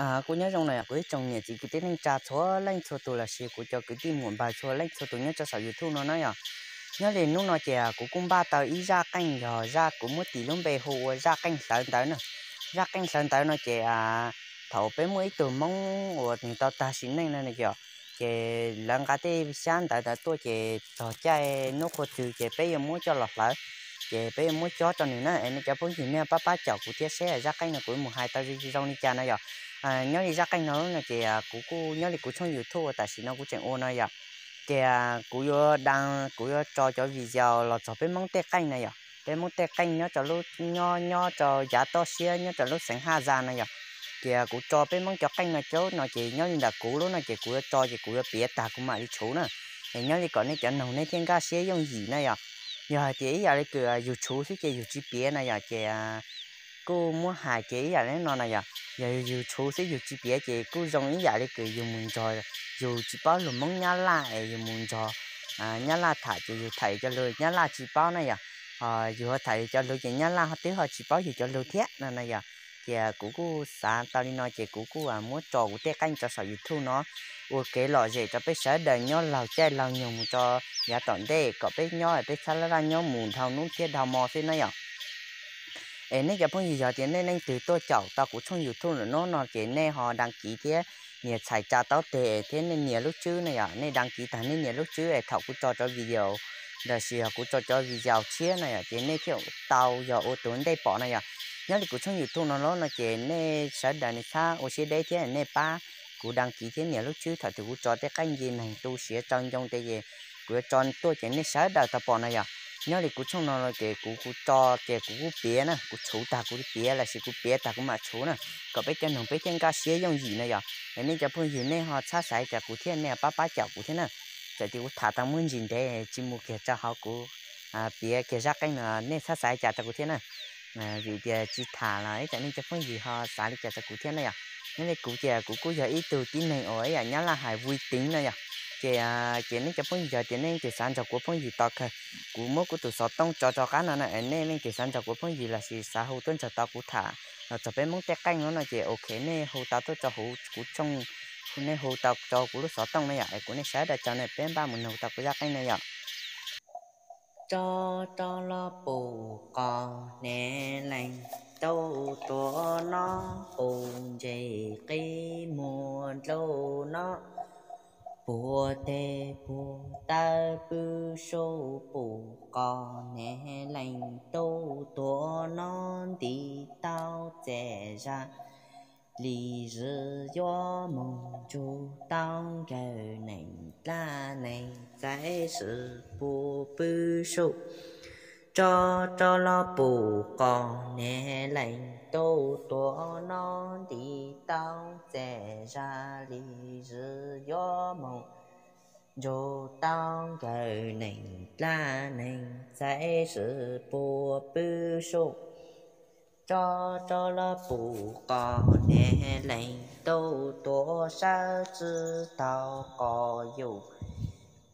Kuv nyob zoo no yog kuv ib tsoom niam txiv kwv tij neej tsa txhua leej txhua tus lossis kuv cov kwv tij muam npawg txhua leej txhua tus nyob rau saum YouTube no na yom. Nyob li hnub no ces kuv kuj npaj tau ib zaj qeej yog zaj kuv muab tis lub npe hu ua zaj qeej hlawv ntawv na. Zaj qeej hlawv ntawv no ces thaum peb muaj ib tug Hmoob uas nws tau tag sim neej no yom, ces lawv nqa tej xyab ntawv ntawd tuaj ces txog caij hnub qhua txwg ces peb yuav muab coj los hlawv, ces peb yuav muab cob rau nws na. Es nej cov phooj ywg nej pab pab caum kuv thiab seb zaj qeej no kuv mus hais tau zoo li cas na yom. Nyob li zaj qeej no no ces kuv kuj nyob li kuv tshooj YouTube uas tam sim no kuv tseem ua no yom, ces kuv yuav da, kuv yuav tso cov video los txog peb Hmoob tej qeej na yom. Peb Hmoob tej qeej nyob rau lub, nyob, nyob rau yav toj siab nyob rau lub xeev Haj Zaj no yom. Ces kuv tso peb Hmoob cov qeej no cov no ces nyob li ntawm kuv lub no ces kuv yuav tso ces kuv yuav piav tag kuv mam li tshuv na. Es nyob li kom nej cov noog nej thiaj nkag siab yooj yim na yom. Yog hais tias ib yam li kws yus tshuv xwb ces yus tsis piav na yom, ces kuj muab hais kiag ib yam li no na yom. Yog yus tshuv xwb yus tsis piav ces kuj zoo ib yam li kws yus mus nrog, yus tsis paub lus Hmoob Nyab Laj es yus mus nrog Nyab Laj tham ces yus tham yus cov lus Nyab Laj tsis paub na yom. Yus tham yus cov lus ces Nyab Laj ho twb ho tsis paub yus cov lus thiab no na yom. Ces kuv kuj xav tau li no ces kuv kuj muab tso kuv tej qeej rau saum YouTube no ua kev lom zem rau peb sawv daws nyob laug caij laug nyoog mus rau yav tom ntej kom peb nyob peb txhab laj laj nyob mus dhau hnub thiab dhau hmo xwb na yom. Es nej cov phooj ywg yog tias nej leej twg tuaj caum tau kuv tshooj YouTube no no ces nej ho da kiv thiab nias txhais tsa taub teg thiab nej nias lub tswb na yom. Nej da kiv tag nej nias lub tswb es thaum kuv tso cov video, los sis yog kuv tso cov video tshiab na yom, ces nej thiaj tau yog ua tus ntej pom na yom. Nyob li kuv tshooj YouTube no los no ces nej sawv daws nej txhab ua siab deb thiab nej pab kuv da kiv thiab nias lub tswb thaum twg kuv tso tej qeej nce neeg tu siav tsaus ncoo tej ces kuv yuav tso tuaj ces nej sawv daws tau pom na yom. Nyob li kuv tshooj no no ces kuv, kuv tso ces kuv kuj piav na, kuv tshuv tag kuv piav los sis kuv piav tag kuv mam tshuv na, kom peb cov noog peb thiaj nkag siab yooj yim na yom. Es nej cov phooj ywg nej ho txhab xaiv cas kuv thiab nej pab pab caum kuv thiab na. Txawm tias kuv tham tau muaj ntsis ntev tsis mus kiag rau hauv kuv piav kiag zaj qeej no nej txhab xaiv cas rau kuv thiab na. Vim tias tsis tham los ib tsam nej cov phooj ywg ho xav li cas rau kuv thiab na yom. Nyob li kuv ces kuv kuj yog ib tug tib neeg uas ib yam Nyab Laj hais vui tính no yom. Ces, ces nej cov phooj ywg yog tias nej leej twg xav nrog kuv phooj ywg tau kawg, kuv muab kuv tus xov tooj tso rau qab no na, nej leej twg xav nrog kuv phooj ywg los sis xav hu tuaj nrog tau kuv tham los txog peb Hmoob tej qeej no no ces ok nej hu tau tuaj rau hauv kuv tshooj, nej hu tau rau kuv lub xov tooj na yom, es kuv nej sawv daws tsaug na peb npaj mus nug tau kuv zaj qeej na yom. Tso rau los pum qos hnev lees tau tuav no, pum ntses qib muag dlauj no, puag teg puag taw pw suj, pum qos hnev lees tau tuav no, nti tau txaij zaj li zwm yuav moog ntsug tau nkawg neeg dlaab neeg txais swm puag pw suj. Tso rau los pum qos hnev lees tau tuav no, nti tau txaij zaj li zwm yuav moog ntsug tau nkawg neeg dlaab neeg txais swm puag pw suj. Tso rau los pum qos hnev lees tau tuav sawb tsw tau qos yus,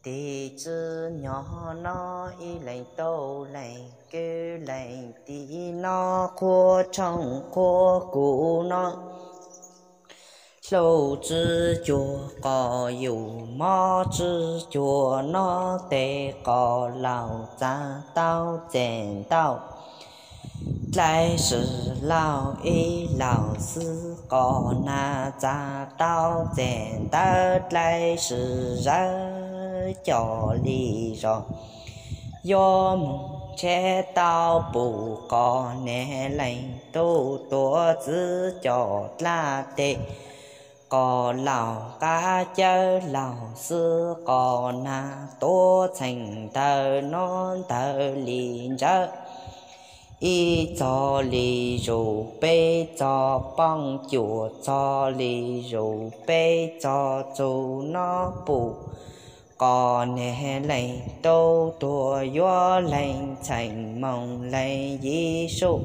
tig tsw nyob no ib leeg tau leeg kwv leeg tig no, qhuav tshooj qhuav kuv no, hlauj tsw cuag qos yus, mob tsw cuag no, tes qos laug txav tau txaij ntau, dlai swm laug ib laug xwb, qos nag txav tau txaij ntawv, dlai swm zawv cov li zos, yuav moog tsheb tau pum qos hnev lees tau tuav txwv cov dlaab teg, qos laug qab cawv laug xwb, qos nag tuav txheej ntawv no ntawv li ntsawv, ib txog li zus peb txog poob, cuaj txog li zus peb txog txug no, pum qos hnev lees tau tuav yuav lees txheej moos lees yim suj,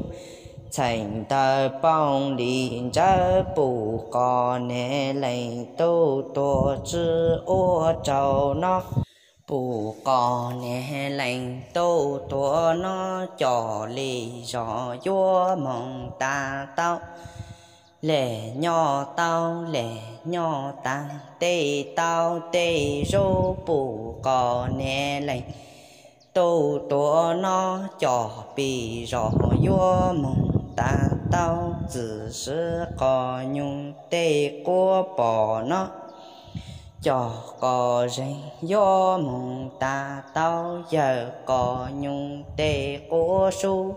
txheej ntawv poob li ntsawv, pum qos hnev lees tau tuav tsw ua rau no, pum qos hnev lees tau tuav no, cov li zos yuav moog tas tau, Lem nyob tau lem nyob tas, tej tau tej zaub pum qos hnev leej, tub tuag no cov pis zos yuav moog tas tau, txwm sib qos nyuj tej quav pom no cov qos zeeg yuav moog tas tau, yawg qos nyuj tej quav sub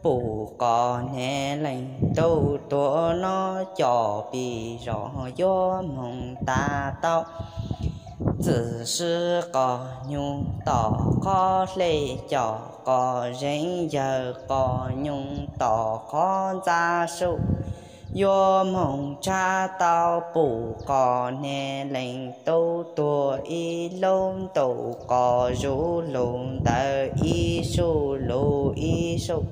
pum qos hnev leej, tub tuag no cov pis zos yuav moog tas tau, txwm sib qos nyuj tom qhov hle, cov qos zeeg yawg qos nyuj tom qhov ntxa sub, yuav moog tshaj tau pum qos hnev leej, tub tuag ib lub ntuj qos zuj lug ntawd ib sub lug ib sub.